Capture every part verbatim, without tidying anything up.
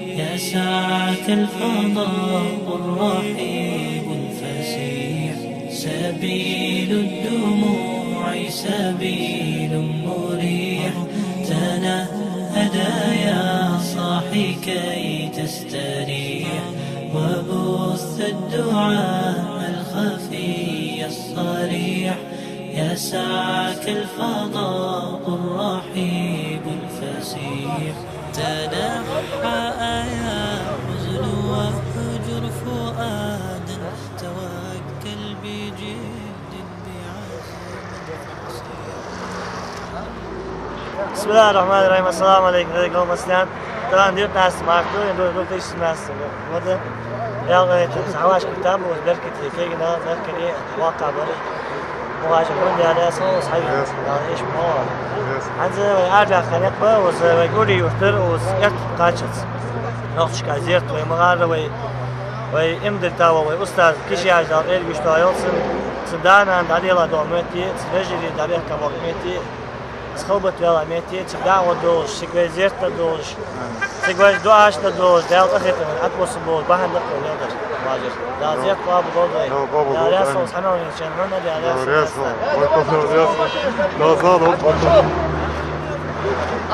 يسعك الفضاء الرحيب الفسيح. سبيل الدموع سبيل مريح. تنهدى يا صاحي كي تستريح، وبث الدعاء الخفي الصريح. يسعك الفضاء الرحيب الفسيح. تنحى يا حزن واهجر فؤادا، توكل بجد بعزم. بسم الله الرحمن الرحيم. السلام عليكم. Алейкум ассалам. Тахан девятнадцатое марта, две тысячи семнадцатого года. Ялгайту сахьаваш китаб, уз беркате кегина, беркате вакъа бар. Мугажа хун яра со, уз хьай. Яс. Яра иш мо. Яс. ХӀанз вай арбяханек ба, уз вай гури юртар, уз эрт кхачац. Нохчка зерт вай магара вай, вай имдир таво вай устаз, киши яждал эр гуштайол цун, цун данан дадела домети, цун вежири дабехка вокмети, цун халбат вела мети, цун даъва долаш, цигвай зерта долаш, цигвай дуаш да долаш, Дала къахетаман атвоса болаш, бахьан дакъа ледар, мажир. Дала зерт къабул долдай. Дала къабул долдай. Дала ясал хьанал винчен, хьона Дала ясал. Дала ясал. Ой, Дала ясал. Дала зал, Дала.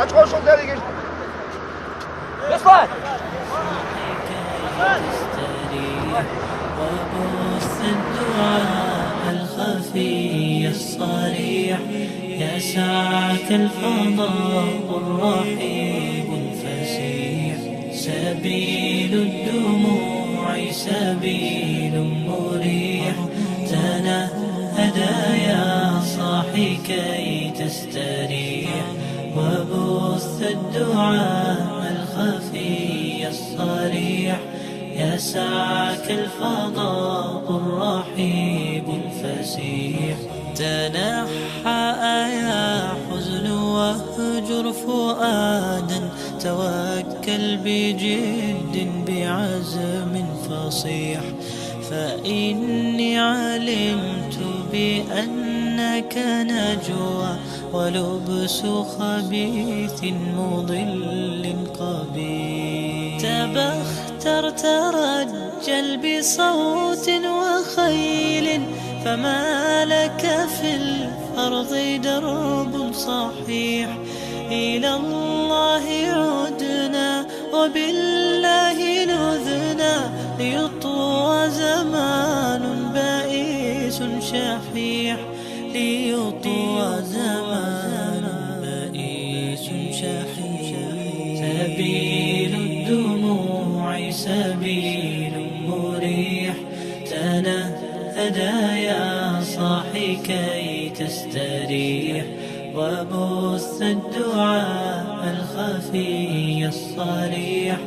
Ачхошал деригиш. Беслан! وبث الدعاء الخفي الصريح. يسعك الفضاء الرحيب الفسيح. سبيل الدموع سبيل مريح. تنهدى يا صاحي كي تستريح، وبث الدعاء الخفي الصريح. يسعك الفضاء الرحيب الفسيح. تنحى يا حزن واهجر فؤادا، توكل بجد بعزم فصيح. فإني علمت بأنك نجوى ولبس خبيث مضل قبيح. تبختر ترجل بصوت وخيل، فما لك في الأرض درب صحيح. إلى الله عدنا وبالله لذنا، ليطوى زمان بئيس شحيح. ليطوى زمان بئيس شحيح. سبيل الدموع سبيل مريح. تنهدى يا صاحي كي تستريح، وبث الدعاء الخفي الصريح.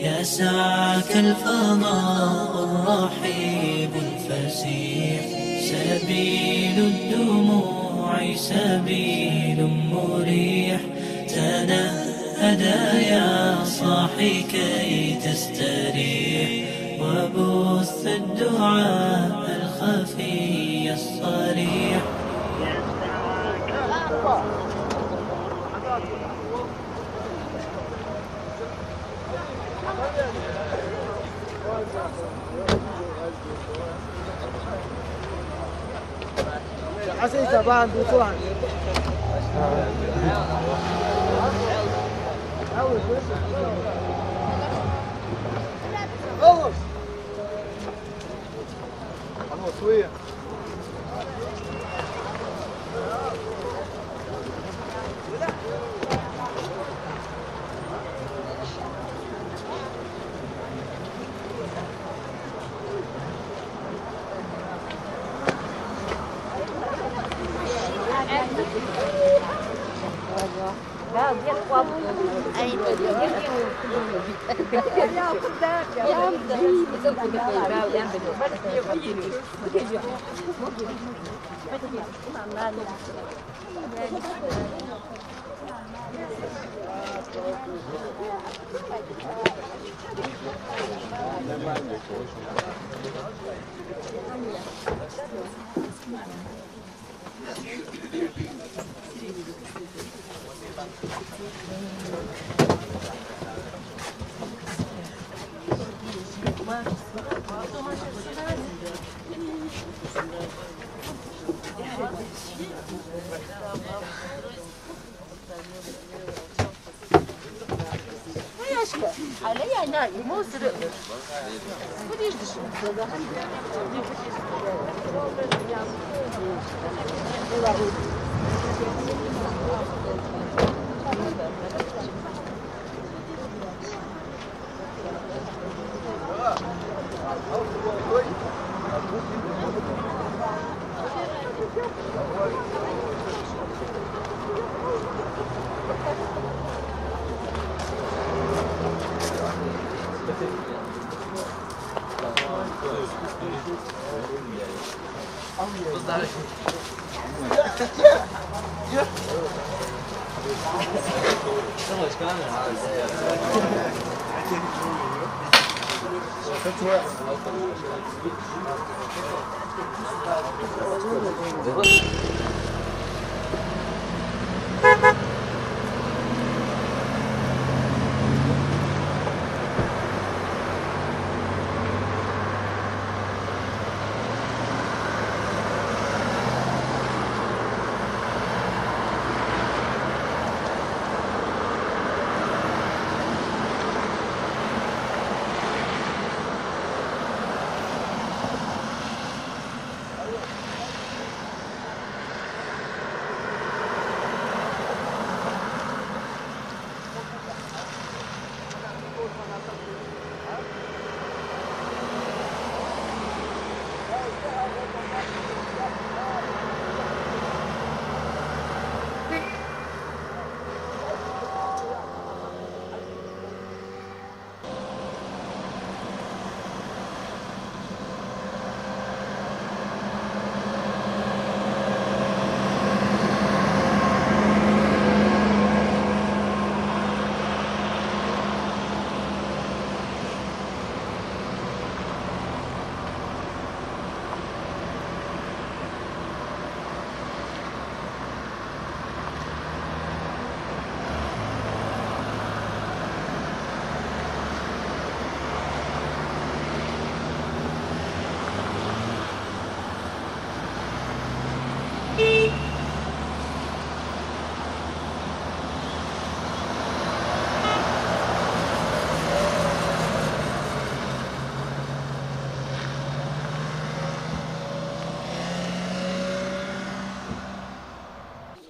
يسعك الفضاء الرحيب الفسيح. سبيل الدموع سبيل مريح. تنهدى يا صاحي كي تستريح، وبث الدعاء الخفي الصريح.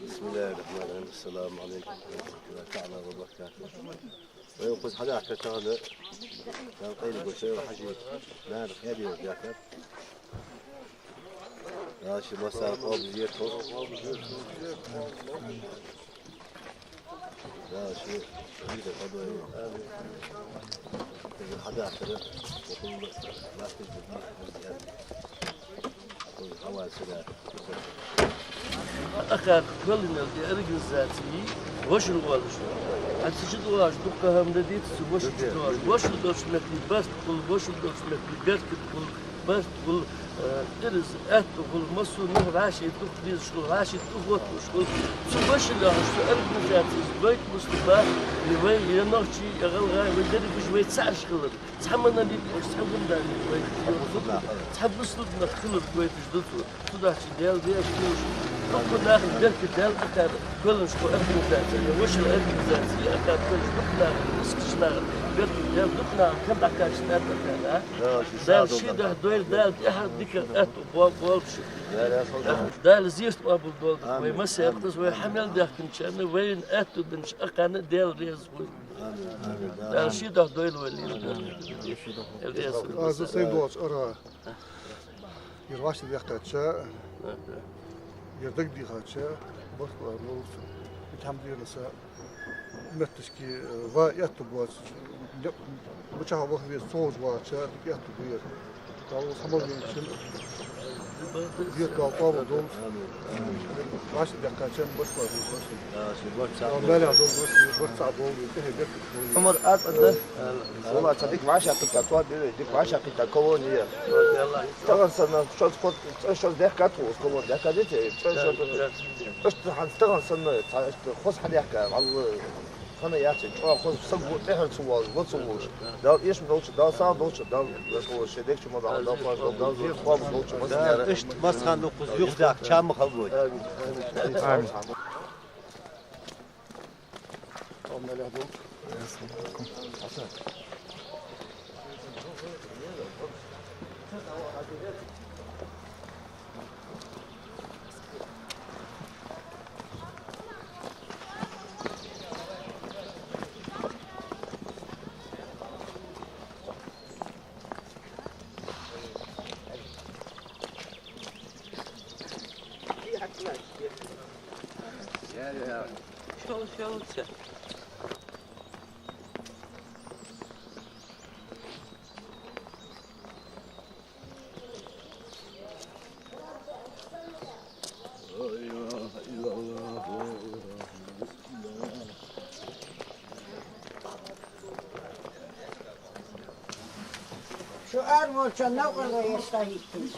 بسم الله الرحمن الرحيم. السلام عليكم ورحمة الله تعالى وبركاته. Вай укхаза хьадаьхкача хана, Дала къайле гойя, вай хьажий, наьна хьаьдийла даьхкар. Дала ший массане къоабал дойла. Дала ший дика къоабал дойла. Хьадаьхкар, укхаза латташ да. Акхар кхоьллинел тӀе организаци вошал волаш. Хьа цу чу доагӀаш дукха хӀама дийца цу вошал чу доагӀаш. Вошал долча метте барт хул, вошал долча метте беркат хул, барт хул, э, ираз аьттув хул, массо а нах вӀаший дукха дезаш хул, вӀаший дукха гӀотташ хул. Цу вошал яхаш цу организацис вай мусульман, е вай, е нохчий, е гӀалгӀай, вай дерригаш вай цаӀ хилар. Цхьа монолит, цхьа гунда вай. Цхьа бусулба нах хилар гойташ да цо. Цудухьа Даьла везаш хилаш. Дукха наха беркат Дала дӀакхаьчар, кхоьллинча организаци, вошал организаци, акхар кхоьллинча дукха наха, мискача наха беркат Дала дукха наха кара дӀакхаьчар, а? Дала ший духьа дойла, Дала тӀехьа дика аьттув боаболба шоана. Дала зерат къоабал долда вай массане а, вай хьа мел даьхкачарна, вайна аьттув деннача акхарна Даьла раьза хилва. Дала ший духьа дойла вай лийла. Аз сай доацаш ара. Ер вӀаший даьхкача, ер дагадехача, барт лар ловца. Итхьам дийрнаса, метташки, э, ва аьттув боацаш, ле-, мичахьа ваха веза ца ховш вагӀача, дика аьттув ба ер. Дала укхаза хьамал венчун, зерат Дала къоабал долда. ВӀаший даьхкача барт лар ловца. Дала маьлехь долда, барт цхьа долда, тӀехье беркат долда. Ӏумар, аз а да. Валлахь, цхьа дика вӀашагӀкхийтта тоаба я вай, дика вӀашагӀкхийтта колония. Тахан санна, шозза кхо, цӀен шозза даьхкад тхо укхаза колония, даьхкадий те? ЦӀен шозза. Иштта хӀанз тахан санна, цхьа иштта хоза хьадаьхка, валлахь, хӀама яц, чӀоагӀа хоза саг ва, тӀехьара ца воалаш, ва ца воалаш. Дала эшам долда, Дала сагӀа долда, Дала веза волаш, шоай дег чу ма дӀа, Дала къоабал долда, Дала зерат къоабал долда массане а. Иштта массане а укхаза юхадаьхка чам ма хилда вай. Амин. Амин. Шо, шо, шо. Шу арволча новкъарло еш тахиттина.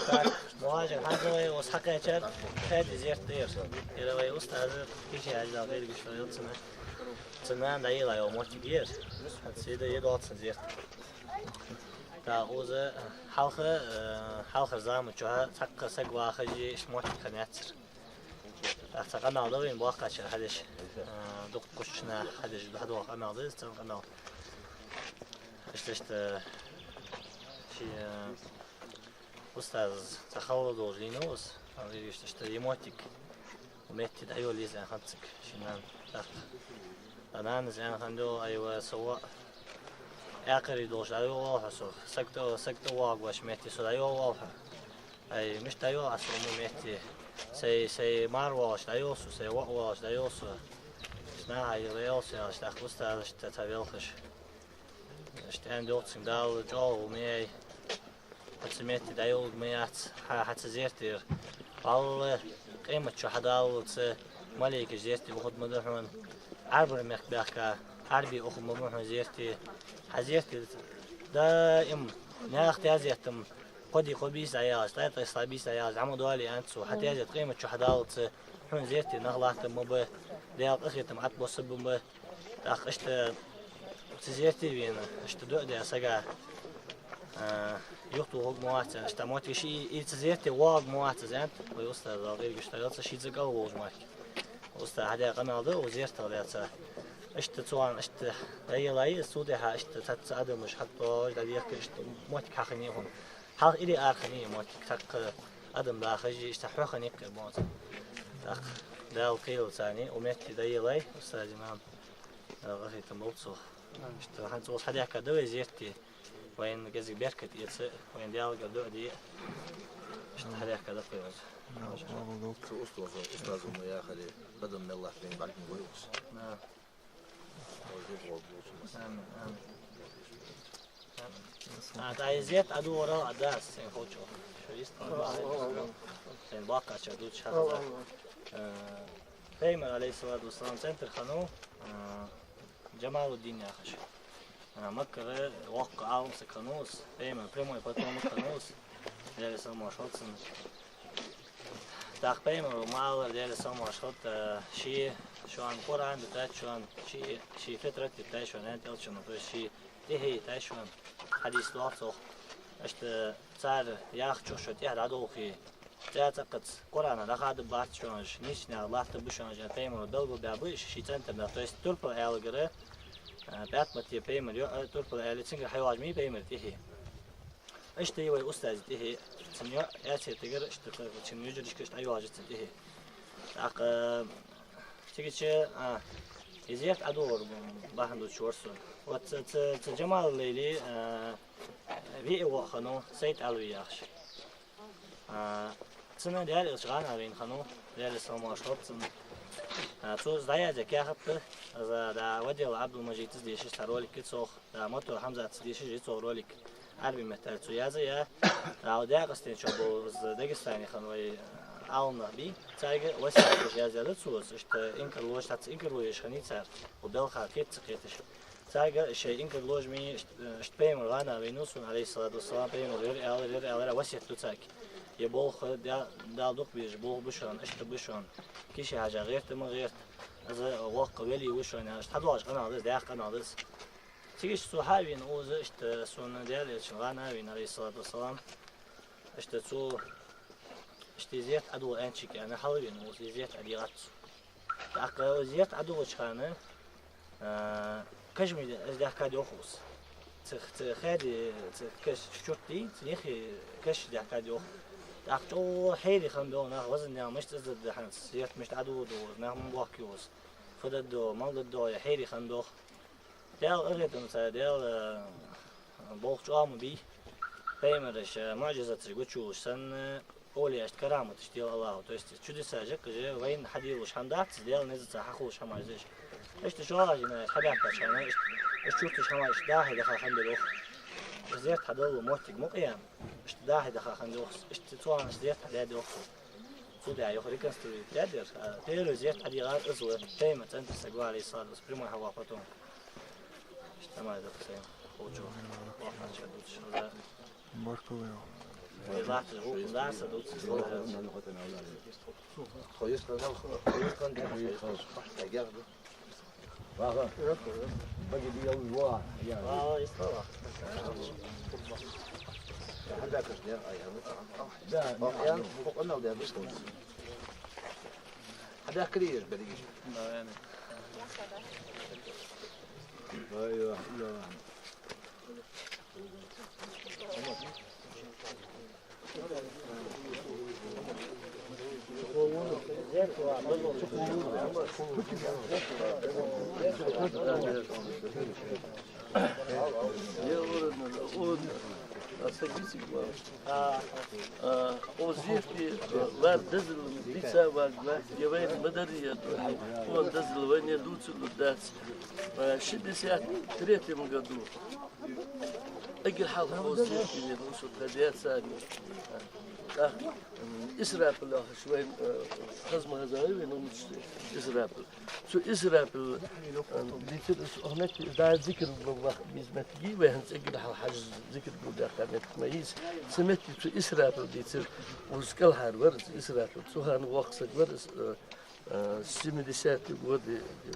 Так, мугӀажар хӀанз вай ус хьакхаьчар, кхаьча зерат да ер. Ер вай устаза Киши-Хьажа, Дала къайле гуш йолда цунна. Цун нана дӀайийлла йола моттиг я ер. ХӀанз цига да е доацаш зерат. ТӀаккха укхаза хьалха, э, хьалхарча заман чухь цхьаккха саг вахаш, иштта моттиг хиннаяцар. ТӀаккха цхьа къамаьл да вайна боккхачар хьадеш, а, дукха кхыча наха хьадеш, дӀадоагӀа къамаьл да из, цхьа къамаьл. Иштта, иштта, ший, а, устаза цхьа хала долаш лийнав из, а, иштта, иштта, е моттиг, укх метте дӀайолла еза аьнна хиннад цига ший нанна. ТӀаккха а нанас аьнна хиннад: «Айва, со воӀ, аькхарий долаш дӀайолавалва хьо сох, саг тӀа, саг тӀавоагӀаш метте со дӀайолавалва хьо». Ай, мишта дӀайолалу Ӏа со укх метте? Сай, сай мар воалаш дӀайолалу со, сай воӀ воалаш дӀайолалу со. Иштта наха йийлла йолалу со, аьлча, тӀаккха устазашта цхьа велхаш. Иштта аьнна йоах цунга: «Дала чӀоагӀа ва ма яй. Хьо цу метте дӀайолалургьяц, хьа, хьа цу зертера. Валлахӏи, къематди хьадаллалца малейкаш зерте бахаргда ма да хьона. Ӏарбий мехка баьхка Ӏарбий ухаргба хьона зерте. Хьа зерте даим наьха тезет-м кхо ди кхо бийса дӀаялаш, ткъаь ткъаь ислам бийса дӀаялаш, дӀа ма доале, аьннад цо, хьа тезет къематди хьадаллалца хьона зерте нах латтаргба ма ба, Даьла къахетам Ӏа тӀа боссаргба ма ба». ТӀаккха иштта цу зерте вена, иштта дуӀа даь сага, а, юхатохаргма вац, аьнна, иштта моттиг я, ший, из цу зерте воагӀаргма вац из, аьннад вай устаза, Дала къайле гуш йолда цунна, ший цӀагӀа воаллаш моттиг. Устаза хьадаь къамаьл да укх зертах лаьца. Иштта цу хана иштта дӀайолалу из, цул тӀехьагӀа иштта цхьацца адамаш хьатӀадоагӀаш, дӀадехка, иштта моттиг хьахиннай хьона. Хьалха ирий арахьа хиннай моттиг, тӀаккха адам дахаш, иштта хьо хиннай кхы бонца. ТӀаккха Дала кхелла царна укх метте дӀайолалу устаза-имам, Дала къахетам болба цох. Иштта хӀанз цо хьадаьхкад вай зерте. Вайна кӀезига беркат эца, вайна Даьлагара дуӀа де. Иштта хьадаьхкад вай укхаза. Цу устазо, устазо ма яхаре, бадам мел латтаб вайна бӀаргагой укхаза. Да. Амин, амин. Амин. А, тӀаккха из зерат ӀодоагӀарал а дац, сайна ховчох. Шо йист хьо. Сайна боккхача дувцаш хьахазар. Э, Пайхамара, Ӏалайхи ссалату вассалам, цӀен тӀара хиннав, э, Джамалуддин яхаш. А, Маккара воккха Ӏалам саг хиннав из, Пайхамара прямой потомок хиннав из, Даьла салам-моаршал хилда цунна. ТӀаккха Пайхамара ма аллара, Даьла салам-моаршал хилда, ший, шоана Къуръан дитад шоана, ший, ший фитрат дитад шоана, аьннад Элчано, то есть ший тӀехье йитад шоана, хьадис доагӀа цох. Иштта цар яхачох шо тӀехьа дӀадолхе, цӀа цӀаккхаца Къуръанах дӀахадабаргбац шоана уж, нийсача наькъа латтаргба шоана уж, аьнна, Пайхамаро белгалбаь ба уж ший цӀен тӀара. То есть турпал аьлар, а, ПаьтӀамата Пайхамара йоӀ, а, турпал аьле, цунгара хьайоагӀаш ма йий Пайхамар тӀехье. Иштта я вай устаза тӀехье, цун йоӀ Ӏаьсетагара, иштта цун йижарашка иштта ӀойоагӀаш я цун тӀехье. ТӀаккха, а, цигача, а, из зерат ӀодоагӀар бахьан дувцаш вар со. Вот цу, цу, цу Джамалуллайли, а, виъ воӀ хиннав, Сайд-Ӏалви яхаш. А, цунна Даьла Элча гӀанахьа вена хиннав, Даьла салам-моаршал хилда цунна. А, цо из дӀаяздаь каьхат да, из, да, Вадел Ӏабдул-Мажида дешаш цхьа ролик я цох, да, Матур Хьамзата дешаш я цох ролик. Ӏарбий меттала цо язъяь, а, Даькъастен чу бола из Дагестане хинна вай, а, Ӏаламнах бий, царга васкет язъяь да цо из, иштта инкарло, цхьацца инкарло еш хиннай цар, укх балхах кхета ца кхеташ. Царга шоай инкарло ма йий, иштта, иштта пайхамар гӀанна вайнав сона, Ӏалайхи ссалату вассалам, пайхамара ер аьлар, ер аьлар, васкет ду царга. Ер болх Да-, Дала дукха безаш болх ба шоана, иштта ба шоана. Киши-Хьажа гӀерта ма гӀерта, из воккха вели ва шоана, иштта хьадоагӀаш къамаьл да из, дӀаьха къамаьл да из. Цигача цо хьавена укхаза, иштта сона Даьла Элчано гӀанна вена, Ӏалайхи ссалату вассалам, иштта цо, иштта зерат Ӏодола аьннача кӀаьнка хьалвена укхаза зерат ӀодийгӀад цо. ТӀаккха зерат ӀодоагӀача хана, а, кашамаш из даьхкад йоах укхаза. Цу, цу хаьди, цу каш чурт дий, цу нехи кашамаш даьхкад йоах. ТӀаккха чӀоагӀа хьере хиннаб йоах нах, везан Даьла, мишта из дергда хӀанз, зерат мишта ӀодоагӀаргда укхаза, нах мишта боахк укхаза, фу дергда, мала дергда, яха хьере хиннаб йоах. Даьла къахетамца, Даьла, э, болх чӀоагӀа ма бий. Пайхамараш, э, муӀжизаташ гучайолаш санна, овлияшта караматаш делар АллахӀа. То есть чудеса жакъа же вайна хьаделаш хӀама дац, Даьла низаца хьахулаш хӀамаш да уж. Иштта шоллагӀа жинаш хьабаьхкача хана, иштта, иштта чурташ хӀамаш иштта дӀа-хьа даха хиннаб йоах. Зерат хьадола моттиг мукъаяьнна, иштта дӀа-хьа даха хиннад йоах, иштта цу хана иштта зерат хьадаьд йоах. Цу тӀа юха реконструировать даьд ер, а, первый зерат ӀодийгӀар из ва, тайма цӀентӀа саг ва, Ӏалайхи ссалату вассалам, прямой хьавоагӀа потом. Иштта тамаш да кхы сайна, ховчо, бахача дувцаш хаза. Баркалла. Вай латташ гӀулакх да са дувцаш хаза. Ага. Баги диял вуа, я. А, и слава. Да, я, я, я. Хьадаккха еш берригаш. Да, я. Ай, я, я. О зерате, э, вар дезал дийца вар, е вайна ма дарра, о дезал вайна дувцалургдац. Э, шестьдесят третьем году эггара хьалха о зерате венав со, тха даьца а. ТӀаккха, м, Исрапил яхаш вайна, э, хаза ма хезавий вайна, Исрапил. Цу Исрапил, ам, дийцар, из укх метте, да, зикар гулбаха беза моттиг я вай, хӀанз эггара хьалха Хьажас зикар гулдаьккха моттиг ма йий из. Цу метте цу Исрапила дийцар, укхаза кӀалхара вар из Исрапил. Цу хана воккха саг вар из, э, э, семидесятые годы, э,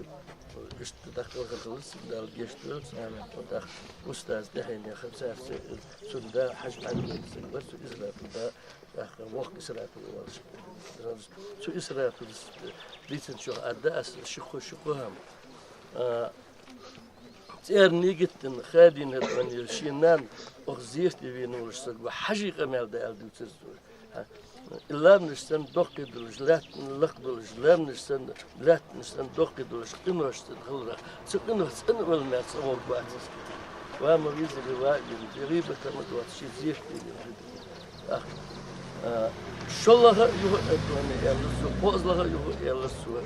иштта дӀакхалхар хилар цун, Дала гешт дойла цунна. ТӀаккха устаз тӀехьенех царца, э, цун да Хьажа Мухьаммад саг вар, цу Исрапила да. ТӀаккха воккха Исрапил оалаш. Цу Исрапила дийцачох аргда аз ши-кхо, ши-кхо хӀама. А, цӀернигеттан хадийна хӀетта ванер ший нана укх зерате вена волаш саг ва, Хьажий къамаьл да аьнна дувцар цо. Хьа, и лаьмнаш санна доккхий долаш, лаьтта лакха долаш, лаьмнаш санна, лаьттанаш санна доккхий долаш, къинош санна хиларах. Цу къиношца цӀена вала мара цӀавоагӀаргвац из. Ва ма везаре ва а вена, гӀийбат ма доаца, ший зерате вена. ТӀаккха, а, шоллагӀа а юха а аьлар цо, кхоазлагӀа а юха а аьлар цо.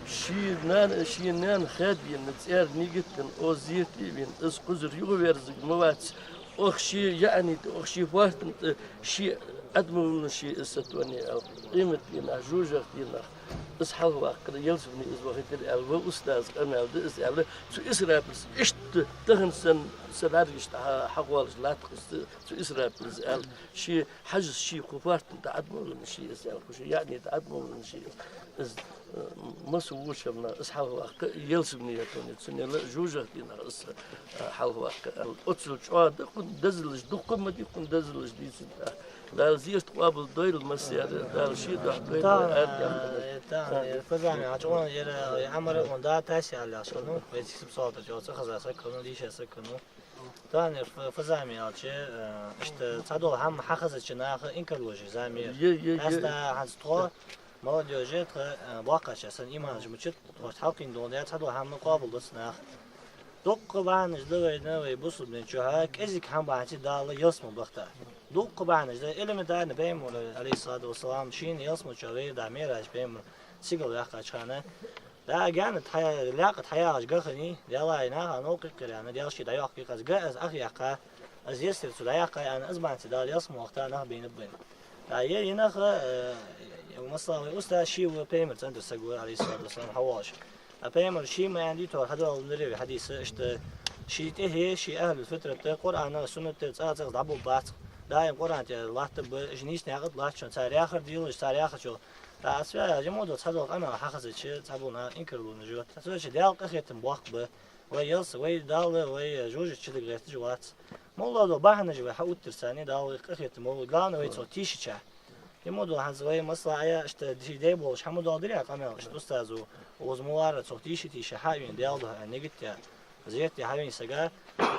Ший нана, ший нана хадийна цӀернигеттан укх зерате вена, из кхузара юхаверзарг ма вац. Укх ший яӀни тӀа, укх ший фоартан тӀа, ший Ӏадмаваллаш из сатоне аьлар. Къематдийнахьа, жожагӀатен дийнахьа из хьалхаваккхар, ялсмале из вахийтар аьнна, ва устаза къамаьл да из аьнна, цу Исрапила иштта тахан санна са бӀаргашта хьа-, хьахулаш латтар из, цу Исрапила из аьнна. Ший Хьажас ший кху фоартан тӀа Ӏадмаваллаш из аьнна, кху ший яӀни тӀа Ӏадмаваллаш из. Из, э, массаволча хӀаманна из хьалхаваккха, ялсмале хетоне, цунна жожагӀатен дийнахьа из, э, хьалхаваккха. Оццул чӀоагӀа да кхун дезалаш, дукха ма дий кхун дезалаш дийцар. Дала зерат къоабал дойла массане а, Дала ший духьа дойла. Тахан, э, тахан, э, фазами, а чӀоагӀа ер, э, Ӏамара он да тасси аьлла яхаш хиннав, вай цисип салта чӀоагӀа ца хаза саг хиннав, дийша саг хиннав. Тахан ер ф-, фазами аьлча, э, иштта цхьадола хӀама хьахезача наха инкарло еш зама я ер. Е, е, е. Къаьстта хӀанз тхо, молодёжь, тха, э, боккхача санна иман мичад, тхоашта хьалкхийна дола даь цхьадола хӀама къоабал дац наха. Дукха бахьанаш да вайна, вай бусалба дина чухьа, кӀезига хӀама бахьанца Дала ялсмале бахийта. Дукха бахьанаш да, элементарно, пайхамара, Ӏалайхи ссалату вассалам, шийна ялсмале чу вайра дӀа миӀраж пайхамар сигала ваьккхача хана. Да, гаьна тха, лаькъа тхьаяхаш га хиннай, Даьллахьа, наха новкъа кхийра аьнна, Даьла ше дӀайоаккх кхы аз, га аз Ӏохайоаккх. Аз естер цу дӀаяккхай аьнна, аз баьнца Дала ялсмала вахийта нах бийнаб вайна. ТӀаккха е, е нах, э, масала, вай устаз ше ва, пайхамара цӀендар саг ва, Ӏалайхи ссалату вассалам, хьавоагӀаш. А пайхамара ше ма аьннадий, тхьовра хьадоаладаьдар вай хьадис, иштта ший тӀехье, ший ахӀлул фитрат, Къуръана, сунната цӀагӀа-цӀагӀа дӀаболабац. Даим Къуръан тӀа латтаб, уж нийса наькъа тӀа латтача, цар яхар делаш, цар яхачох. ТӀаккха аз ваьа, жимма дола цхьадола къамаьл хьахазача, цхьабола наха инкарлонаш йоах. Цу чу Даьла къахетам боаккхаргба. Вай ялсмала, вай Далла, вай жожагӀате чудаха гӀерташ вац. МоллагӀа дола бахьанаш вай хьаоттадир царна, Дала вайх къахетам болба, главное, вай цох тийшача. Жимма дола хӀанз вай масала Ӏа иштта ше дай болаш хӀама доаладир къамаьл, иштта устазо, укхаза ма варра, цох тийша-тийша хьавена, Даьла духьа, нигат а, зерат а хьавена сага,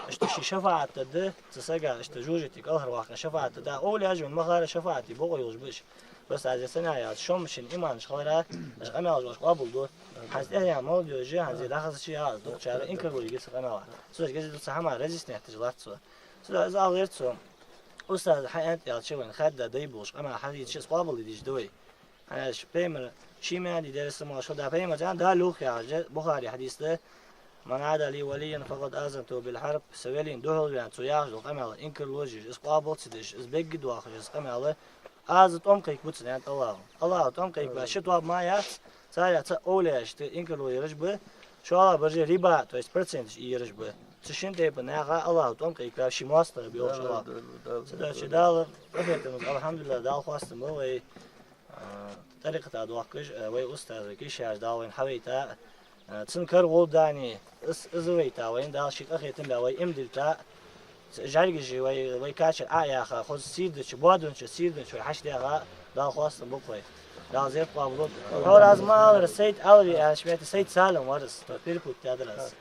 иштта ший шафаӀат дергда цу сага, иштта жожагӀате кӀалхарваккха шафаӀат дергда, овлияш вайна махара шафаӀата бокъо йолаш ба уж. Просто аз яцана яц, шоаш шоай иманаш хилара, уж къамаьлаш оаш къоабалду. ХӀанз тӀехьа моллагӀа йола жи, хӀанз дӀахазача яц, дукхачар инкарло йигица къамаьла. Цо уж геза дуца хӀама разъяснять деш латт цо. Цо аз ала гӀерт цо. Устаза хьааьннад аьлча вайна хадда дай болаш, къамаьл хьадийцача, из къоабал деш да вай. ХӀанз пайхамара ше ма аьннадий, дерригаш ма шо да пайхамара цӀен Дала юххьехьажа, Бухаре хьадис да: «من عادى لي وليا فقد آذنته بالحرب». Са велийна духьалваьнна, цо яхаш дола къамаьл инкарло еш, из къоабал ца деш, из бегга доахаш, из къамаьл, аз тӀом кхайкабу цунна, аьннад АллахӀа. АллахӀа тӀом кхайкабаь ши тоаба мара яц, царех цаӀ овлияшта инкарло ераш ба, шоллагӀбараш риба, то есть проценташ ийраш ба. Цу шин тайпан наха АллахӀа тӀом кхайкабаь ший моастагӀа белхаш АллахӀа. Цудухьа Дала къахетамца, алхьамдулиллахӀ, Дала хоастам ба вай, а, тӀарикъата доахкаш, а, вай устаза Кишаша, Дала вайна хьавайта, а, цун кара гӀолла дани, из, из вайта вайна, Дала ший къахетам баь вай иман дилта, ц-, жӀаргаш вай, вай качар Ӏа а яьха, хоза сийрдача, боадонча, сийрдача вай хьачудаьха, Дала хоастам ба-кх вай. Дала зерат къоабалдолда. Хьо аз ма аллара, Сайд Алви аьнна, шмета Сайд Салим вар из, то перепутать даьдар аз.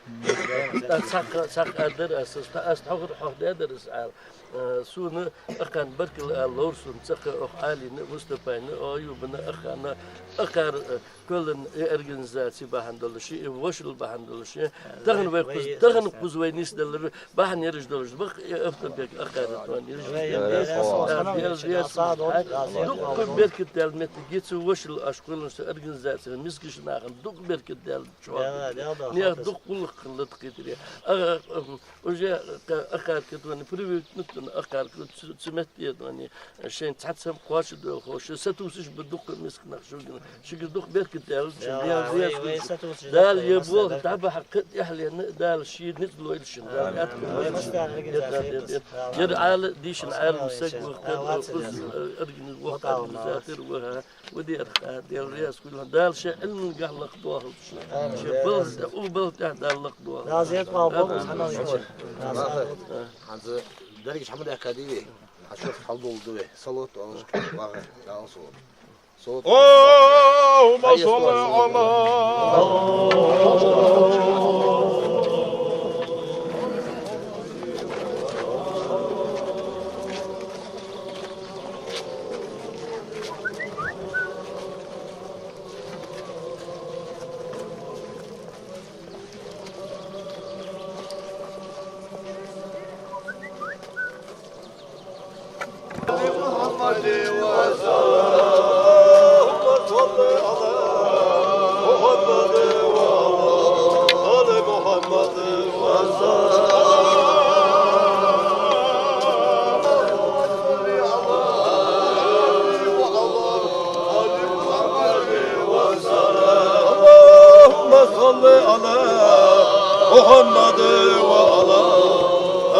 Цхьаккха, цхьаккха аьлар аз, аз, аз тхьовра хьоахадаьдар аз, аьлар. Э, сона Акхана баркал ала ловр сона, цӀаккха укх Ӏалина, Мустапайна, Аюбана, Акхана, Акхар, э, кхоалагӀа организаци бахьан долаш, и вошал бахьан долаш, тахан вай кхуза, тахан кхуза вай нийсделар бахьан ераш долаш, бакъ, э, Автобек Акхар тӀа вай ераш. Дукха беркат даьлла моттиг я цу вошал, оаш кхоалагӀча организаци, мискача наха дукха беркат даьлла чӀоагӀа. Наьха дукха гӀулакх хилла тхоцига. А, а, Уже Акхар кхы тӀа привыкнуть да Акхар кхы цу, цу метте да, шоай цхьацца хӀама кхоачадоалаш, сатувсаш ба дукха миска нах шуга. Шуга дукха беркат даьлча, Дала вай, вай сатувсаш Дала е болх дӀабахьа кхы тӀехьленна, Дала ший ницкъ лойла шун. Дала аьттув лойла шун. Ер Ӏалам дийшача Ӏалам саг ва, кхы, кхы, э, организ-, организатор ва. Ва дера, а, Даьла раьза хилва. Дала ший Ӏилмангахьа лакхдоахалда шо. Амин. Шоай балха тӀа, укх балха тӀа Дала лакхдоахалда. Дала зерат къоабалдолда. ХӀанз дерригаш хӀама даьхкад вай. Хьа шоашта хьалдоаладу вай. Салот оалаш, ваха, Дала салот. Салот. اللهم صل على محمد وسلم. اللهم صل على محمد وعلى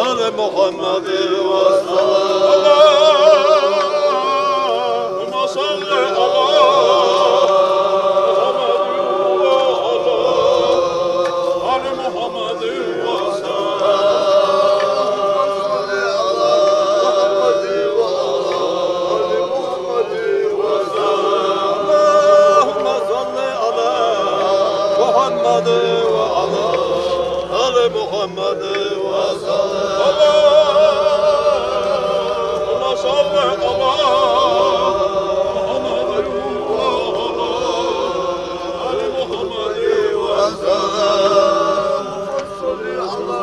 آل محمد وسلم. اللهم صل على محمد وعلى آل محمد وسلم. اللهم صل على محمد وعلى آل محمد وسلم. اللهم صل على محمد وعلى آل محمد وسلم. اللهم صل على محمد وعلى آل محمد وسلم. صل على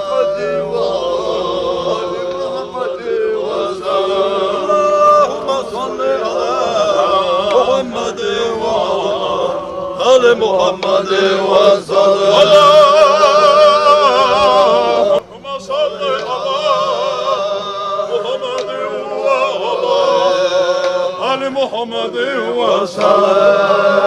محمد وآل محمد وسلم. اللهم صل على محمد وآل محمد وسلم. اللهم صل على محمد وسلم.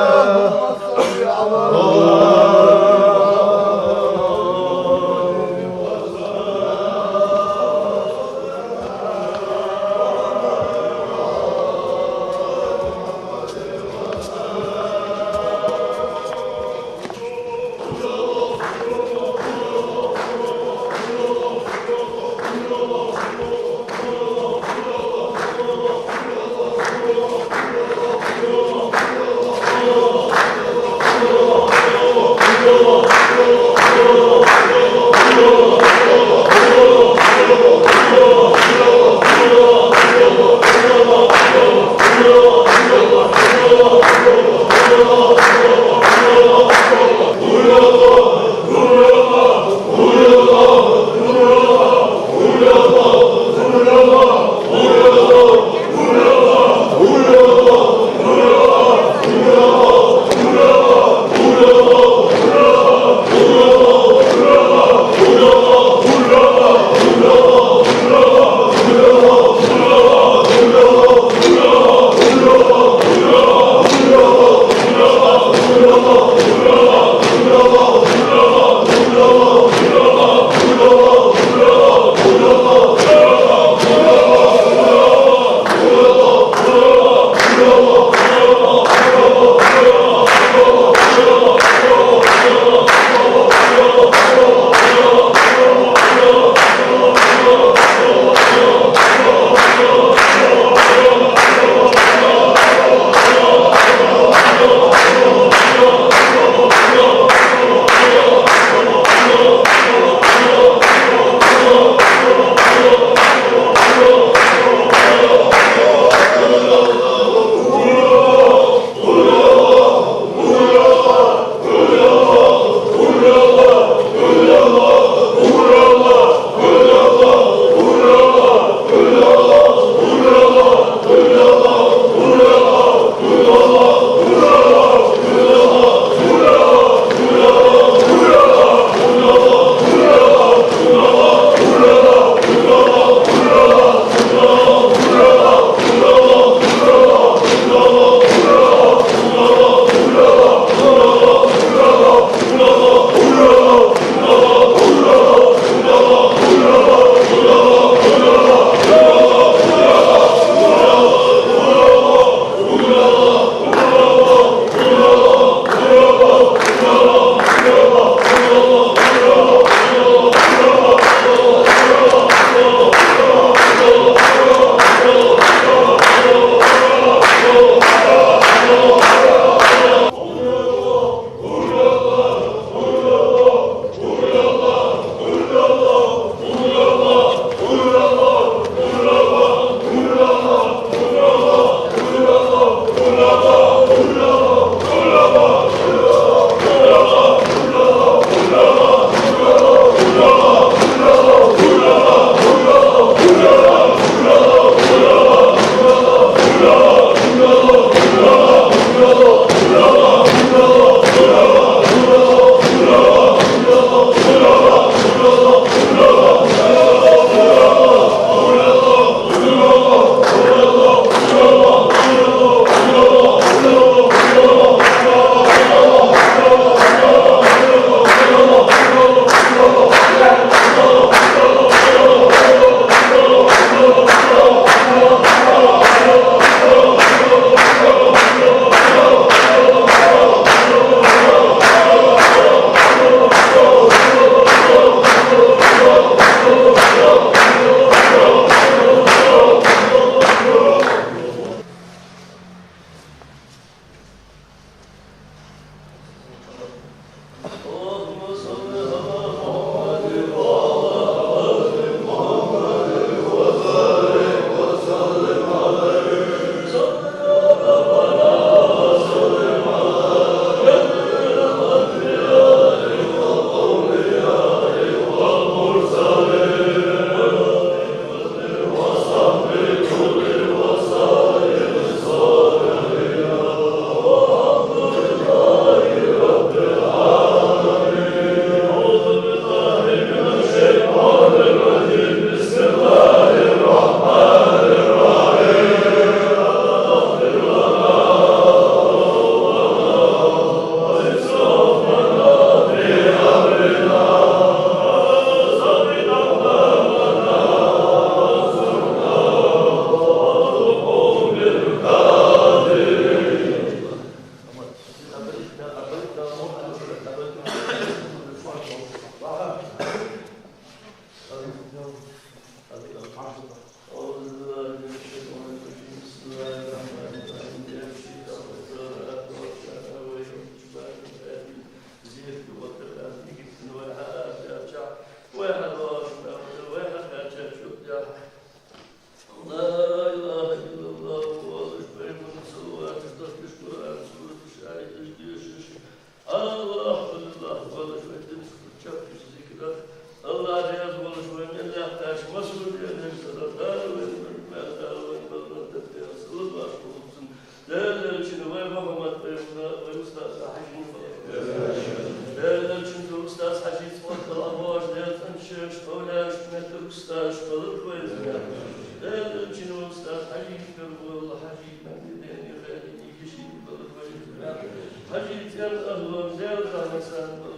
Хьажий цӀен ахӀлон Даьла, массанена,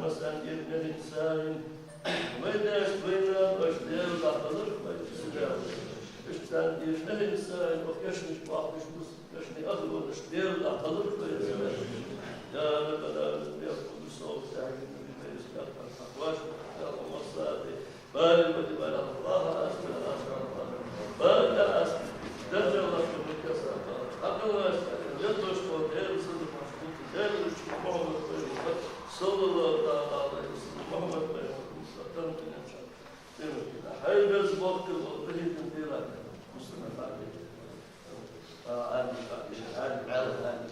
массанена, дийна нахи сайна. Вай даьша, вай нанаш Даьла, хьалхара вай Даьла. Иштта дийна нахи сайна, ох, кешнаш бахкаш бус, кешнаш ахӀлонаш Даьла, хьалхара вай Даьла. Я Раббана, я Кудус, ох, тахьина, вай Даьла, хьалхара вай Даьла. Барик, барик, барик, Аллахӏ, Аллахӏ, Аллахӏ. Барик, Аллахӏ. Даржа Аллахӏ, барик, Аллахӏ. Хьакъ Аллахӏ, я дошко, я Расул, я Мухьаммад пайхаммар, саллаллахӏу таӏала алайхӏи ва саллам, Мухьаммад пайхаммар, саллаллахӏу таӏала алайхӏи ва саллам. Хьай берза бохкал, тахидин дила. Муслиман. А, амин, амин, амин, амин.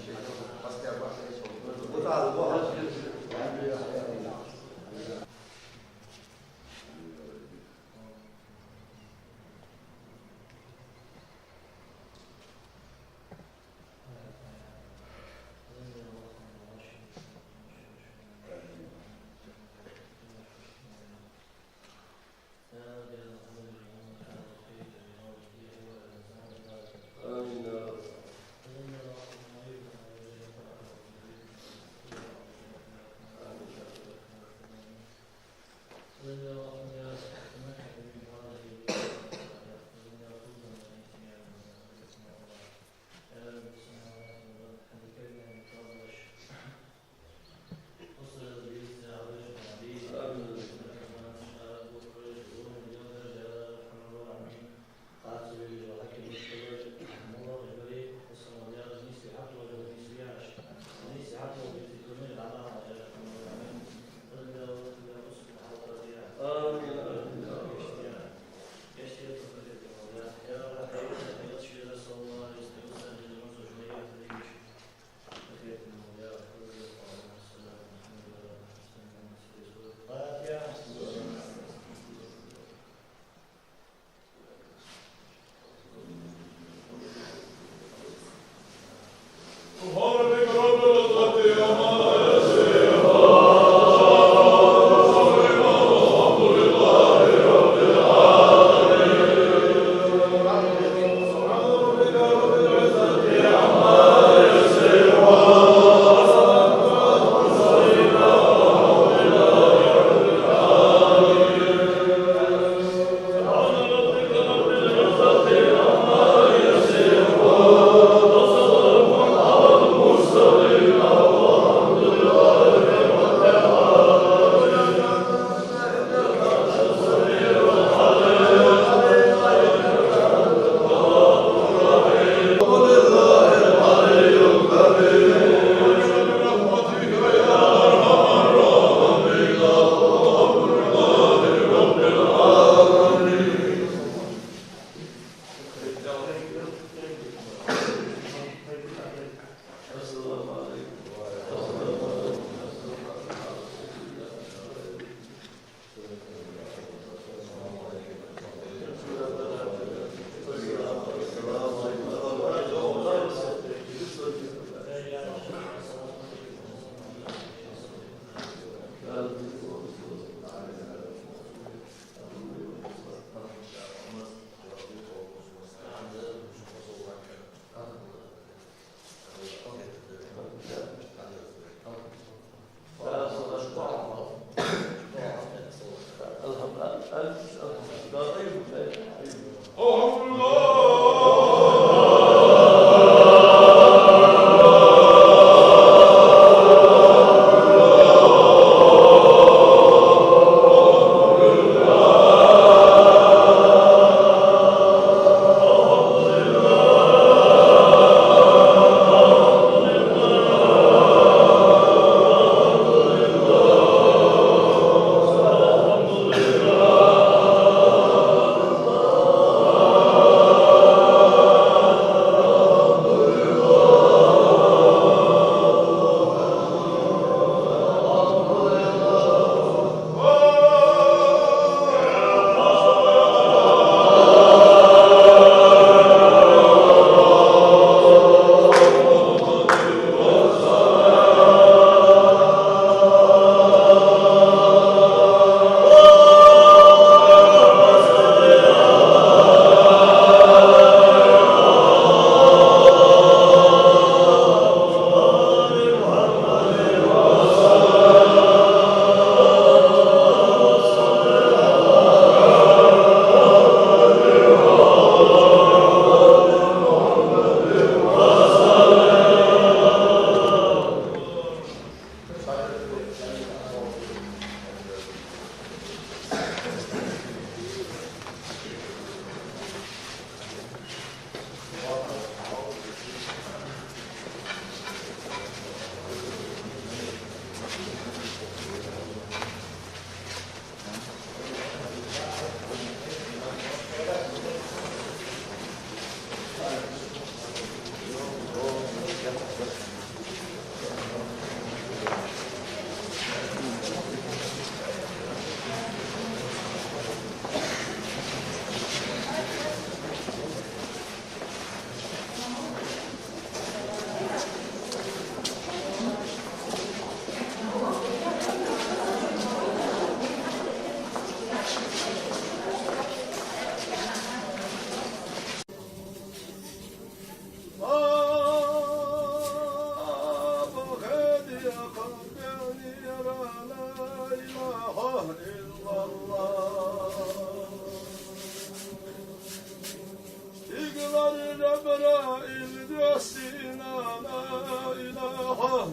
Ясина, لا إله إلا الله.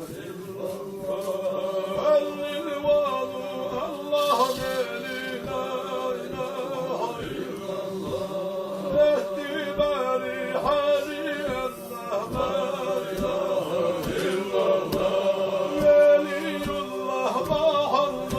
هللوا الله، لا إله إلا الله. اهدي باري حالي، لا إله إلا الله. ولي الله ما حل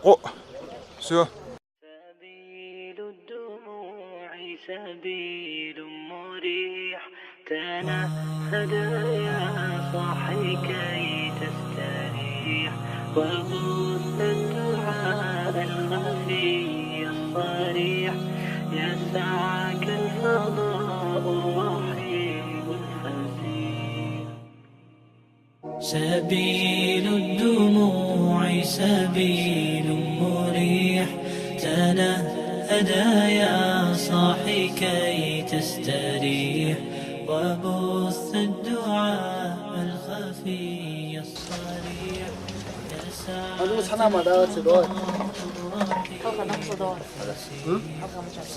قو. Всё. سبيل الدموع سبيل مريح، تنهد يا صاحي كي تستريح، وبث الدعاء الخفي الصريح، يسعك الفضاء الرحيب الفسيح. سبيل الدموع سبيل مريح، تنهد يا صاحي كي تستريح، وبث الدعاء الخفي الصريح. Hadi, muss hana ma da ce dor. Halka nam so dor. Hm? Halka mu čas.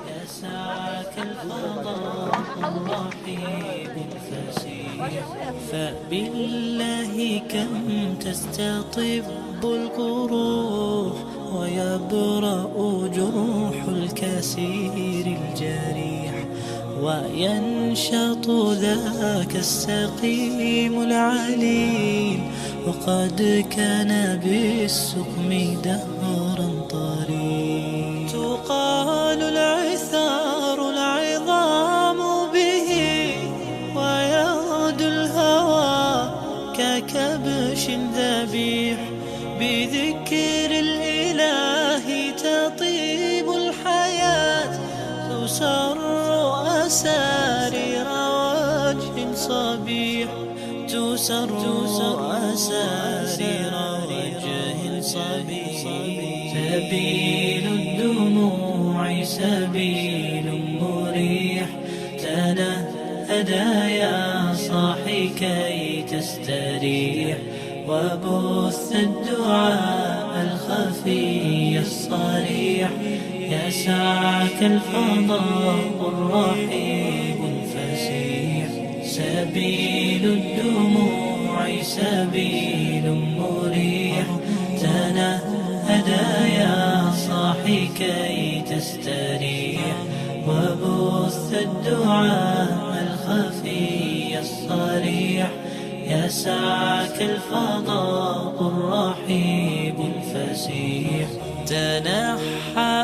يسعك الفضاء الرحيب الفسيح، فبالله كم تستطب القروح، ويبرأ جرح الكسير الجريح، وينشط ذاك السقيم العليل، وقد كان بالسقم دهرا طريح. تقال العثار العظام به، ويغدو الهوى ككبش ذبيح. بذكر الإله تطيب الحياة، تسر أسارير وجه صبيح، تسر أسارير وجه صبيح. سبيل الدموع سبيل مريح، تنهد يا صاحي كي تستريح، وبث الدعاء الخفي الصريح، يسعك الفضاء الرحيب الفسيح. سبيل الدموع سبيل مريح، تنهد يا صاحي كي تستريح، وبث الدعاء الخفي الصريح، يسعك الفضاء الرحيب الفسيح. تنحى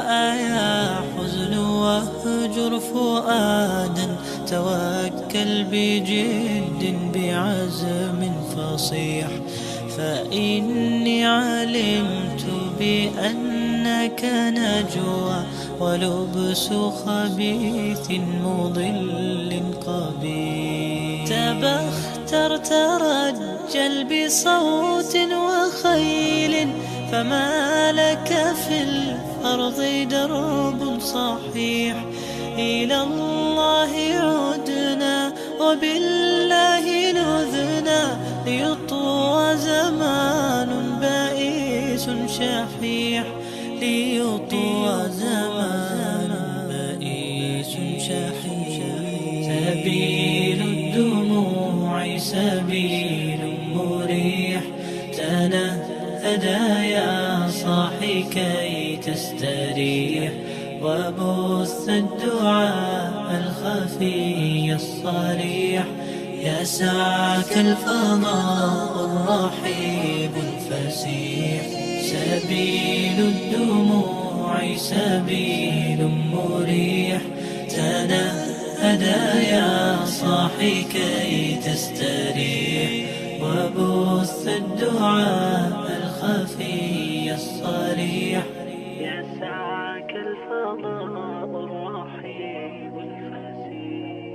يا حزن واهجر فؤادا، توكل بجد بعزم فصيح، فإني علمت بأنك نجوى ولبس خبيث مضل قبيح. تبختر ترجل بصوت وخيل، فما لك في الأرض درب صحيح. إلى الله عدنا وبالله لذنا، ليطوى زمان بائس شحيح. ليطوى زمان بائس شحيح. سبيل الدموع سبيل مريح، تنهد يا صاحي كي تستريح، وبث الدعاء الخفي الصريح، يسعك الفضاء الرحيب الفسيح. سبيل الدموع سبيل مريح، تنهد يا صاحي كي تستريح، وبث الدعاء الخفي الصريح، يسعك الفضاء الرحيب الفسيح.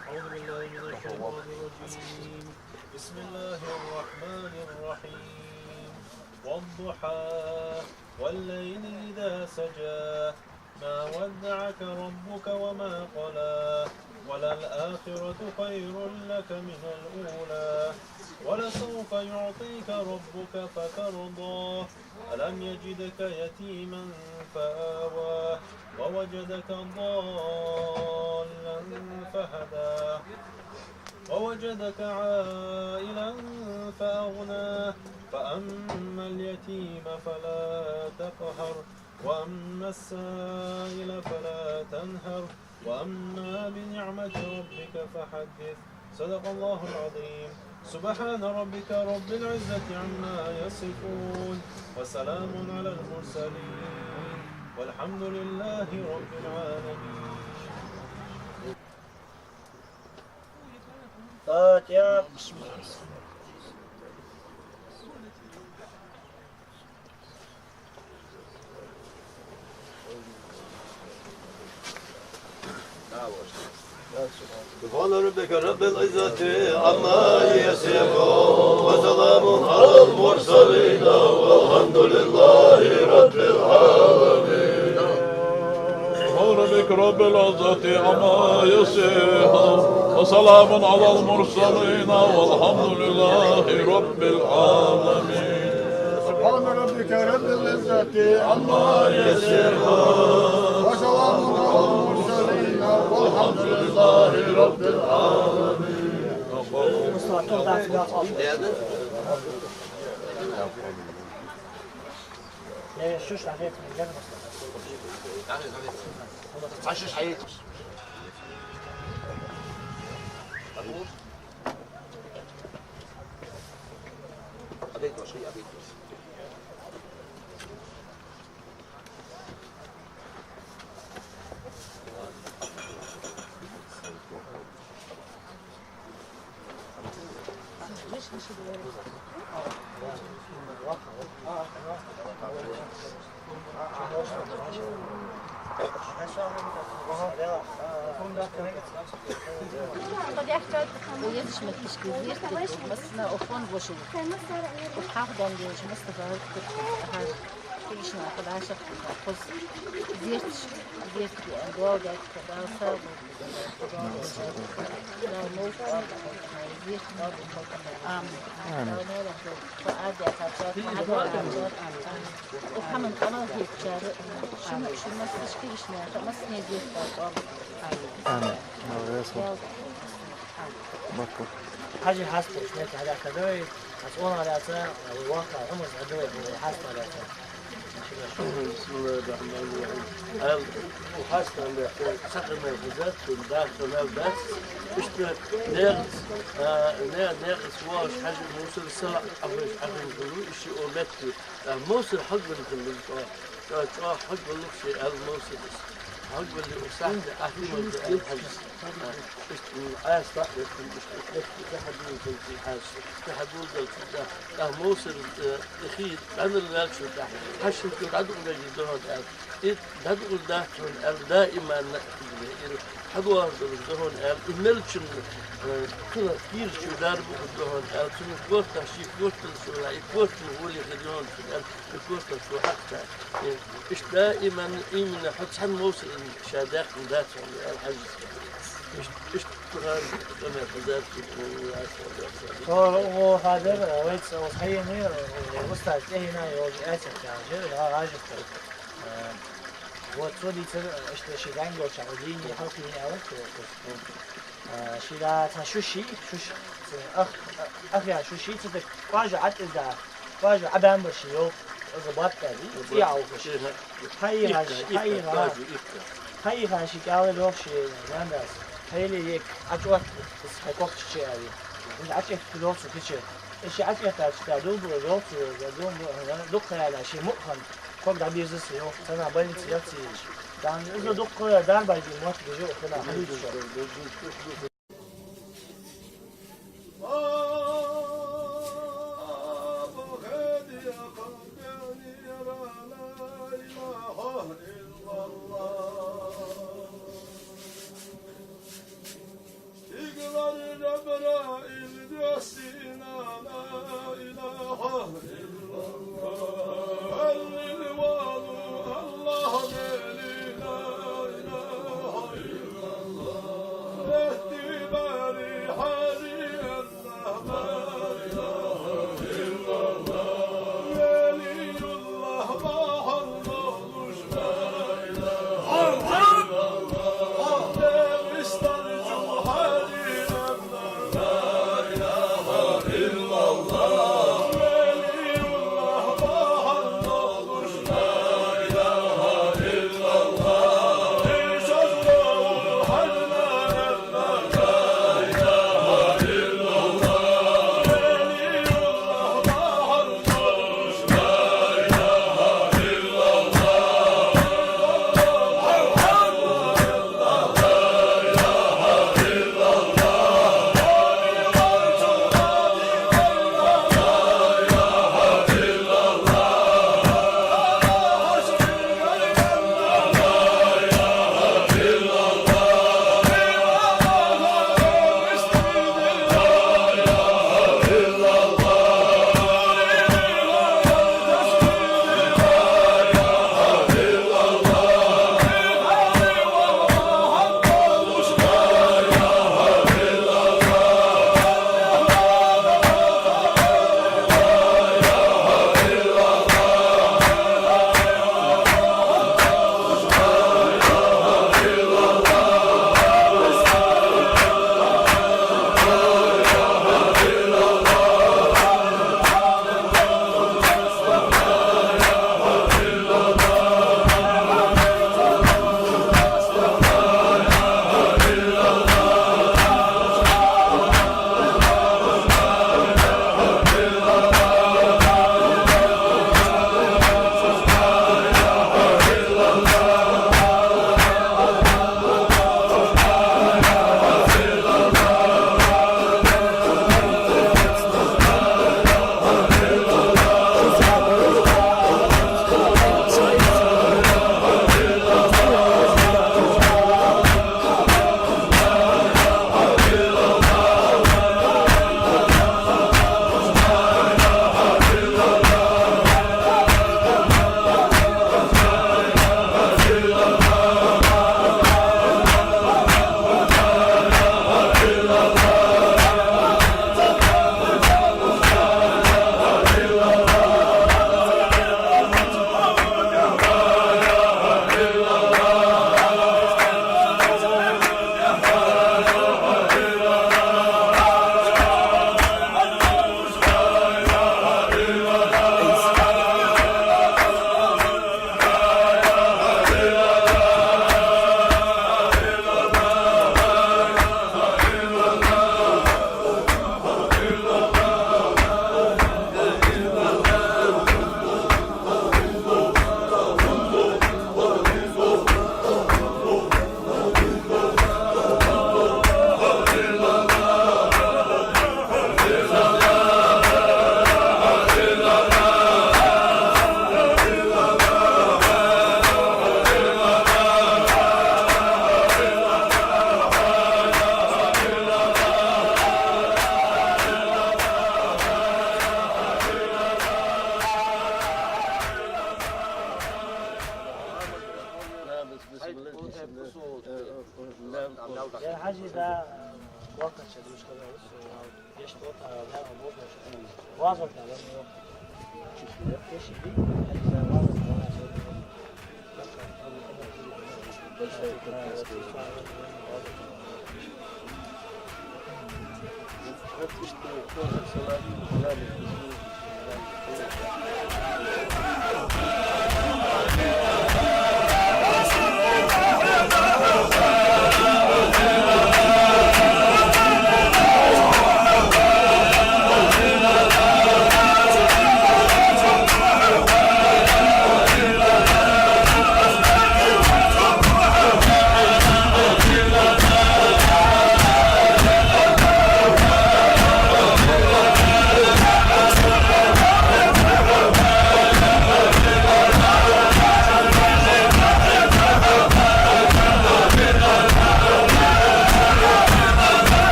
أعوذ بالله من الشيطان الرجيم. بسم الله الرحمن الرحيم. والضحى. والليل إذا سجى. ما ودعك ربك وما قلى. وللآخرة خير لك من الأولى. ولسوف يعطيك ربك فترضى. ألم يجدك يتيما فآوى. ووجدك ضالا فهدى. ووجدك عائلا فأغنى. فأما اليتيم فلا تقهر. وأما السائل فلا تنهر. وأما بنعمة ربك فحدث. صدق الله العظيم. سبحان ربك رب العزة عما يصفون. وسلام على المرسلين. والحمد لله رب العالمين. فاتحة. سبحان ربك رب العزة عما يصفون. وسلام على المرسلين. والحمد لله رب العالمين. سبحان ربك رب العزة عما يصفون. وسلام على المرسلين. والحمد لله رب العالمين. سبحان ربك رب العزة عما يصفون. وسلام على المرسلين. والحمد لله رب العالمين. Везаш метташка зерат деш, массане а фон вошал. Укх хьалха денна долча Мустафа Хьажа, кегийча наха дашах хоза зерат, зерат де, доал дайта, Дала сагӀа болба. Дала мовлар, зерат мовлар. Амин. Амин. Дала мовлар хилда. Укх хӀаман къамаьл хийцачар, шун, шун массанена, кегийча наха, массане зерат болба. Амин. Молодец. Бакъ. Хьажий хьаста, шнек хьадаьхка дой, аз она лаца, ваха, Ӏумар хьадой, хьаста лаца. بسم الله الرحمن الرحيم. Ал, хьаста лаца, саха мел хазат, кун дахка мел дац. Иштта нерц, а, не-, нерц воаш Хьажий Мовсар сала, абаш Хьажий гулу, иши о метти. А, Мовсар хьагван гулу, а, а, чӀоагӀа хьагвалух ши ал Мовсар. Хьагвалли о сахьте ахимал да ал Хьажа. Иштта, м, Ӏаьса дӀа а летташ, иштта, иштта, иштта хьадувлаш хилча хьаьша, иштта хьадувлаш хилча, тӀаккха Мовсар, э, ихи дӀанар ваьлча тӀаккха, хьаьшанга дӀадувла везаш да хьона аьле, и дӀадувла дац хьона аьле, даиман а хӀама ира хьадувла долаш да хьона аьле, и мелчун, э, цунах кийра чу дар бу да хьона аьле, цунах корта ший кортал чу ла, и кортал гӀоли хир да хьона цунна аьле, и кортал чу хьакхача. Э, иштта даиман, именно хьо цхьан Мовсарна ша даьккхина дац хьона аьле, Хьажас. Иштта, иштта. Цо, о, хьадар, вайца, о, хьаене, о, устаз тӀехьена йолча аьцех тӀехьажа, гӀа-, гӀажахтар. Э, вот, цо дийцар, иштта ший даьнгоча, о, дийне, хьалкхийне аьлар цо, э, ший да цхьа шу ший, шу ш-, ах, ах, я шу ший, цу тӀа кӀажа Ӏатта из да, кӀажа Ӏабамбар ший йол, из баттари, цӀи Ӏовхаш. Хьайра, икка, икка, хьайра. КӀажа икка. Хьайха ши кӀала лохши, яндас. Хьайли ек, Ӏачуат, ис хьай кокччи ави. Ин Ӏачуат лохсу кичи. Иши Ӏачуат ачта, дулбу лохсу, дулбу, дукха яла ши мухан. Ког да бизнес йо, цана больница яци. Дан из дукха дарбай ди мот бижу, хана хьалуч шо. Яр хьажи да, вакхача душка да, еш тота, да, обознача. Ваза да, да, еши би, да, ваза да.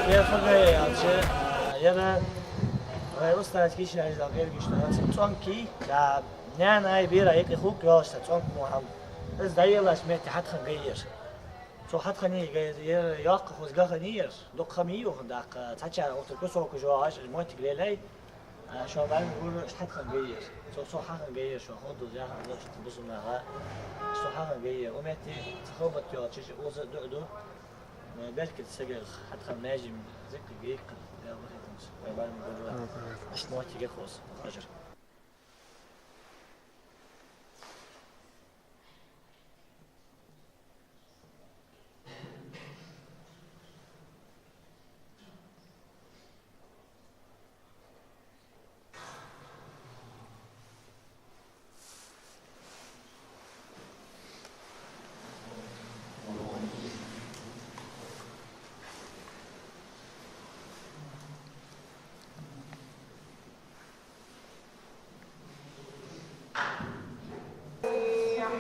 Ер фу га я аьлча, ер вай устаза Кишанаькъан Дала къергаш да, цун цӀонки, да, наьна ай бера юкъе хукъ йолаш цун цӀонк мо хӀама. Из дӀаеллача метте хьатӀахьа га я ер. Цо хьатӀахьа га я ер, йоккха хоза га хиннай ер. Дукха хӀама йий укхун даккха, цхьачар оттар кусок уж вагӀаш, моттиг лелай. А, шо бӀаргагур, иштта хьатӀахьа га я ер. Цо, цо хьахьа га я ер, шо хӀама дуза яхар да, иштта бусалба наха, иштта хьахьа га я ер. Укх метте цхьа хабат йолча, укхаза дуӀа ду. Беркат сагах хьатӀахьа маьждиг зикка гекка, Дала бахетамца. Вай бӀаргагур. Иштта моттиг я укхаза, ажар.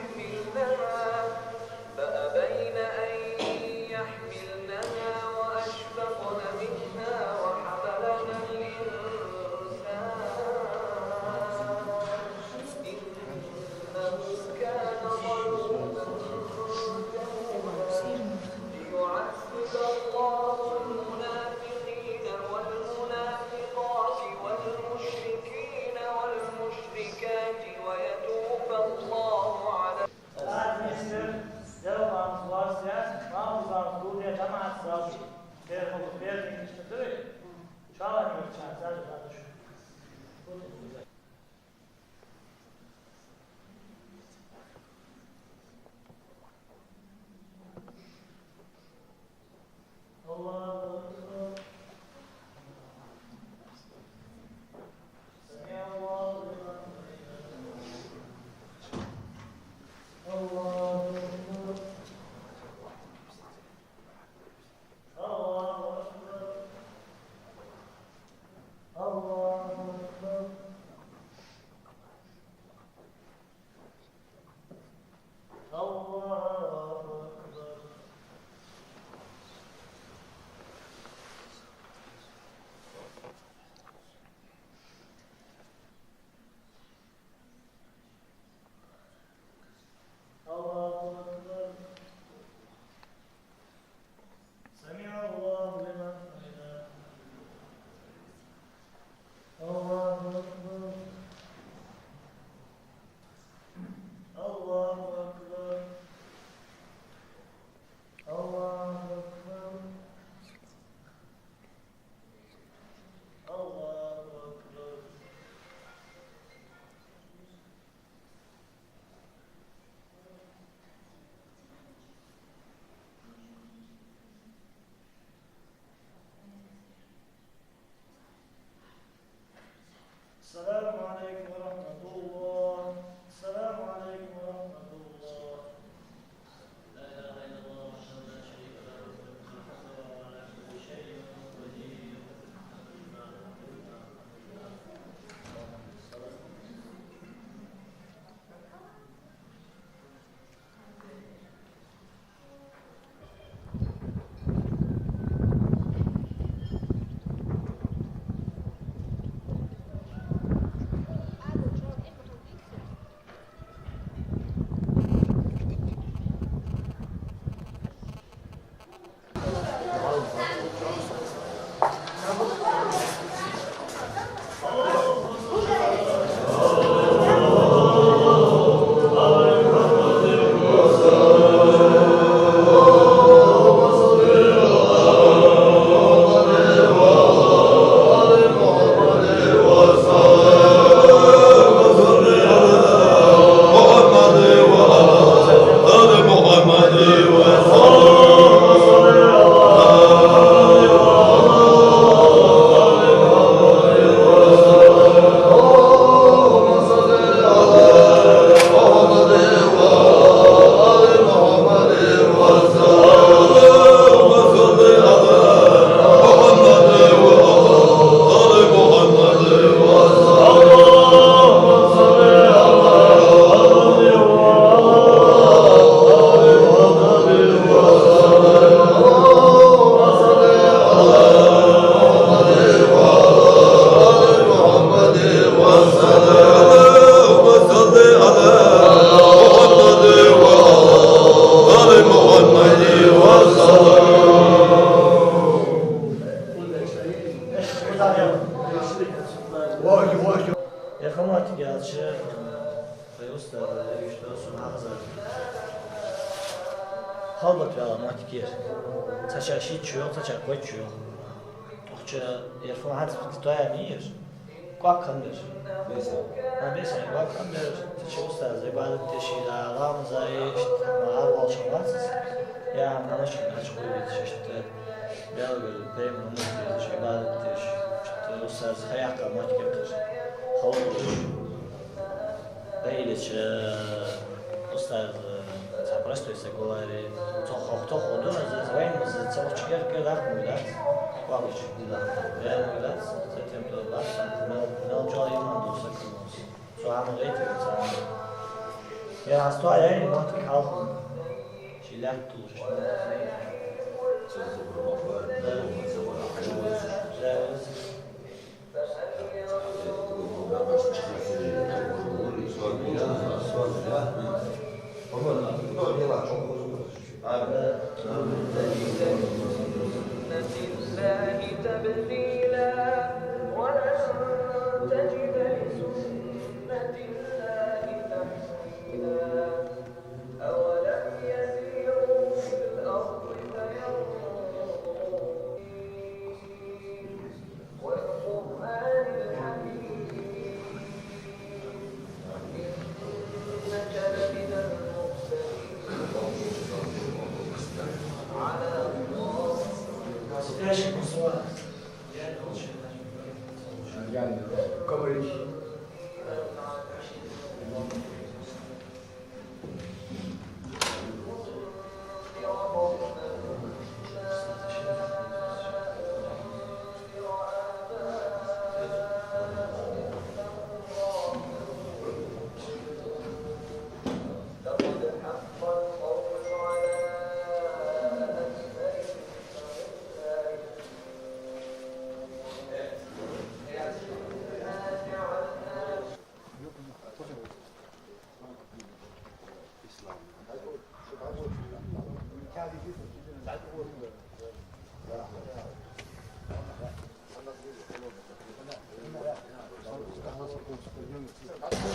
يحملنها فأبين أن يحملنها وأشفقن منها وحملها الإنسان إنه كان ظلوما جهولا. ليعذب الله المنافقين والمنافقات والمشركين والمشركات ويتوب الله على Салат нисбир, дела ламаз варз я, ламаз ламаз гулде жамаӀат залчи. الله أكبر. سمع الله لمن حمده. الله أكبر. الله أكبر. الله أكبر. الله أكبر. الله أكبر. سمع الله لمن حمده. الله أكبر. الله أكبر. الله أكبر. الله أكبر. السلام عليكم ورحمة الله. السلام عليكم ورحمة الله. لا إله إلا الله وحده لا شريك له، له الملك وله الحمد وهو على كل شيء قدير. Ер хӀама моттиг яьлча, вай устаза, иштта сона хьахезар. Хьалбат ваьлла моттиг я ер. Цхьачар шийтта шу йоах, цхьачар кхойтта шу йоах. Укх чу ер фу хӀанз тоаяьннай ер? КӀоаг хиннаб ер. Беса. А, беса, кӀоаг хиннаб ер. Цу чу устаза Ӏибадат деш, ламаз деш, иштта ма гӀар волаш вац из. Ер хӀама хьанаш хинна, хьачу хой везаш, иштта Даьлагара, пайхамара уммат везаш, Ӏибадат деш, иштта устаза ха яьккха моттиг я ер. Хала долаш. Вай иллеш, э, устаз, э, цхьа простой саг валаре, цох хох тохо ду, аз, аз вайна, аз цох чкер, кер даккха ма дац. Валаш. Да, ма дац, затем то бац, мел, мел чӀоагӀа иман дола саг хиннав из. Цо хӀама гӀайта веза. Ер аз тоаяьннай моттиг хьалха. Ши лаьтта туллаш. Да. Да. سنة الله تبديلا، ولن تجد لسنة الله تحويلا. أولم يسيروا في الأرض فينظروا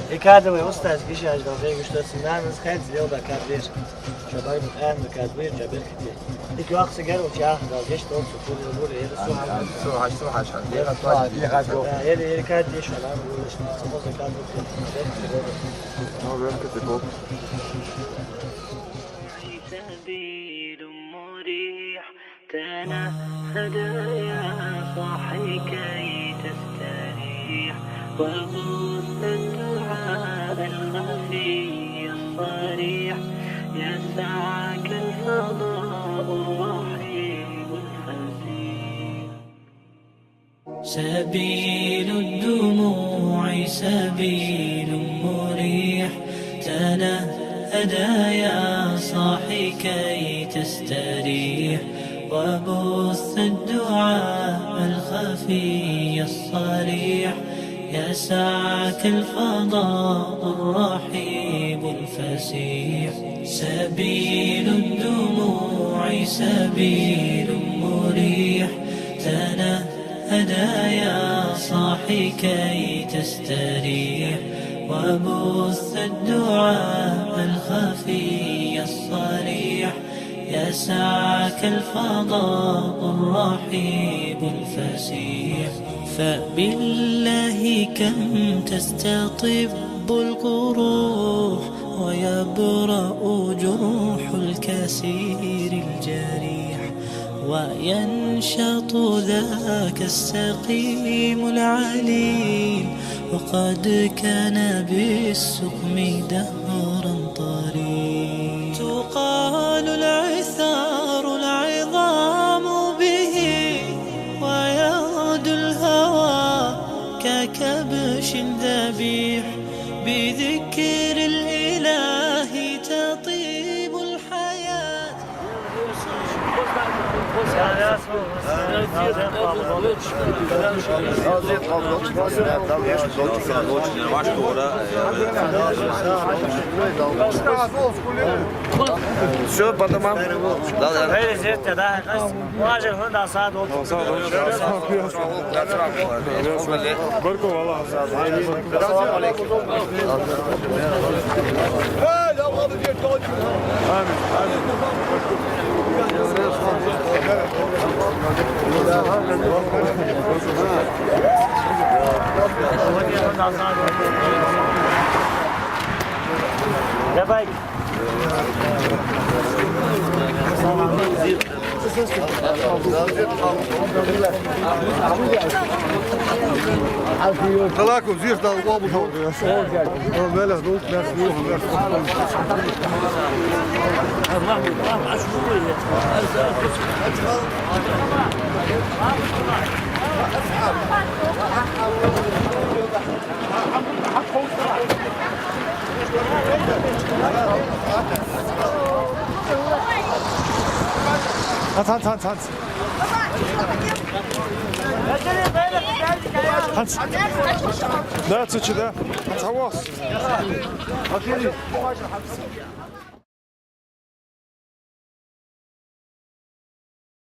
Из кад вай устаза гишаш дала вегаш да, цун нанас хайца леладаь кад да ер. Шо баргба аьнна кад вай, жа беркате. Из йоаккхача гаргара чу яха дала гешт долча, цу кура мура, ер су хьан. Су хьаш, су хьаш. Ер, ер кад деш вала, мура, цу хоза кад вай, беркате. Ну, беркате бо. سبيل مريح، تنهد يا صاحي كي تستريح، وبث الدعاء الخفي الصريح، يسعك الفضاء الرحيب الفسيح. سبيل الدموع سبيل مريح، تنهد يا صاحي كي تستريح، وبث الدعاء الخفي الصريح، يسعك الفضاء الرحيب الفسيح. سبيل الدموع سبيل مريح، تنهد يا صاحي كي تستريح، وبث الدعاء الخفي الصريح، يسعك الفضاء الرحيب الفسيح. فبالله كم تستطب القروح، ويبرأ جرح الكسير الجريح، وينشط ذاك السقيم العليل، وقد كان بالسقم دهرا طريق. تقال العثار العظام به، ويغدو الهوى ككبش ذبيح، بذكر الإله تطيب الحياة. Всё, по домам. Да, да. МугӀажир хӀунда сад. Баркал, Аллах. Ассаламу Ӏалайкум. Амин. Амин. Давай. Талаку зих дал къобал хьо. О, мелах, ну, мелах, ну, мелах. Хьанз, хьанз, хьанз, хьанз. Хьанз. Да, цу чу, да. Хьанз хьавоагӀа.